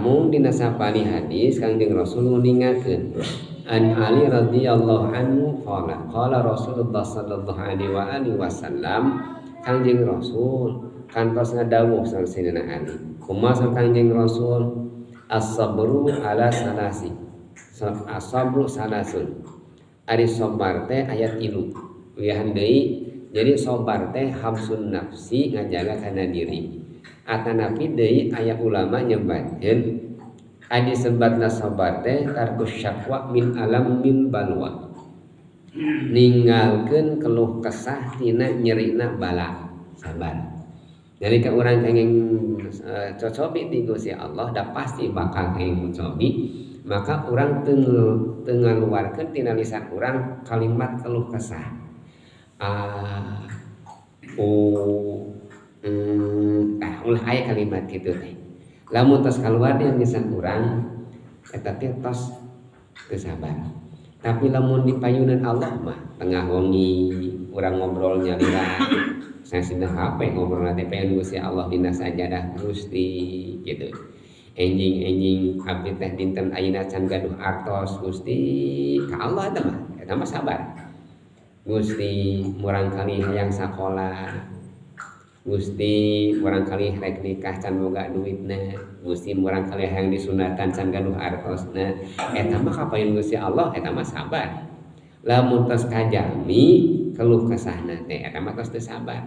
Mung dina sapali hadis Kangjeng Rasul nguningakeun an Ali radhiyallahu anhu qala qala Rasulullah sallallahu alaihi wa alihi wasallam, Kangjeng Rasul kantos ngadawuh saur Sayyidina Ali. Kumaha Kangjeng Rasul? As-sabru ala salasi. As-sabru salasun. Ari sabar teh aya 3. Wihan deui, jadi sabar teh habsun nafsi, ngajaga kana diri. Atanapi deui aya ulama nyebatkeun adi sebatna sabar teh tarkus syakwa min alamil balwa. Ninggalkeun keluh kesah tina nyerina bala. Sabar. Jadi ke urang kenging cocobi ti Gusti Allah, da pasti bakal kenging cocobi, maka urang teu ngaluarkeun tina lisan urang kalimat keluh kesah. A u ulah aya kalimat kitu teh. Lamun tos kaluar di lisan urang eta teh tos teu sabar. Tapi lamun dipayunan Allah mah tengah wengi urang ngobrol nyalira, saya sina HP ngobrol nanti pengen Gusti Allah dina sajadah Gusti gitu. Enjing-enjing abdi teh dinten ayeuna can gaduh artos Gusti ka Allah eta mah, eta mah sabar. Gusti murang kali hayang sakola, Gusti murang kali rek nikah can boga duitna, Gusti murang kali hayang disunatan can gaduh artosna, eta mah kapayun Gusti Allah, eta mah sabar. Lamun tos kajami keluh kesahna teh eta mah tos teu sabar.